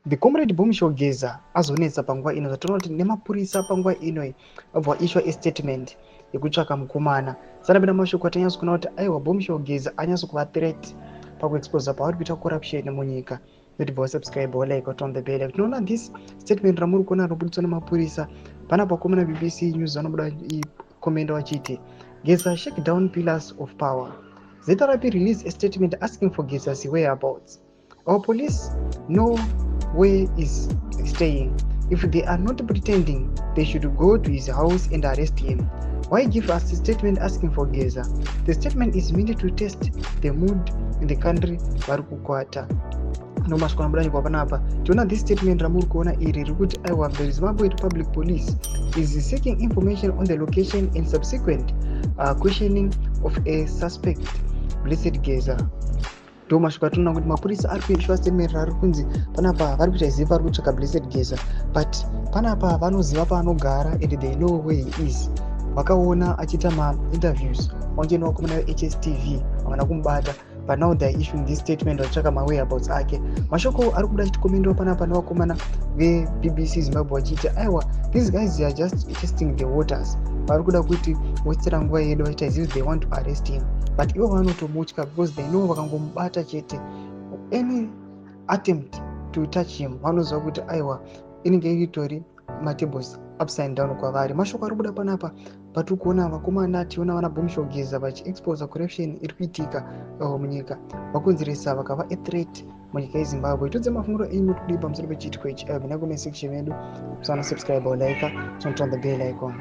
The Comrade Bombshell Geza azonetsa panguva ino, zvatinoona kuti nemapurisa panguva ino vabva vaiswa statement yekutsvaka mukomana. Sanapinda mashoko atanyatso kuona kuti aiwa, Bombshell Geza anyatso kuva threat pakuexposa pavari kuita corruption munyika. Notibva wasubscribe, walike, on the bell. Tinoona this statement ramuri kuona rinobuditswa nemapurisa panapa. Komana BBC News vanobuda ikomenda vachiti, "Geza shake down pillars of power. ZRP release a statement asking for Geza's whereabouts. Our police know where is staying. If they are not pretending, they should go to his house and arrest him. Why give us a statement asking for Geza? The statement is meant to test the mood in the country." Vari kukwata nomasvika nabuda panapa. Tiona this statement ramuri kuona iri riri kuti aiwa, the Zimbabwe Republic Police is seeking information on the location and subsequent questioning of a suspect, Blessed Geza. Ndo mashoko atinoona kuti mapurisa ari kuiswa statement rari kunzi panapa vari kuita ziva vari kutsvaka Blessed Geza, but panapa vanoziva paanogara and they know where he is. Vakaona achiita mainterviews wange nevakomana veHStv, havana kumubata, but now they are issuing this statement vachitsvaka mawhereabouts ake. Mashoko ari kubuda achitikomendwa panapa nevakomana veBBC Zimbabwe vachiti aiwa, these guys are just testing the waters. Vari kuda kuti westera nguva yedu vachiita as if they want to arrest him, but ivo vanotomutya because they know vakangomubata chete, any attempt to touch him, vanoziva kuti aiwa, inenge iritori matables upside down kwavari. Mashoko ari kubuda panapa patiri kuona vakomana, tiona vana Bombshell Geza vachiexposa corruption iri kuitika munyika, vakonzeresa vakava a threat munyika yeZimbabwe. Tudze mafungiro enyu kudii pamusoro pechiitiko ichi? Mina comment section yedu. Musana subscribe or like, turn on the bell icon.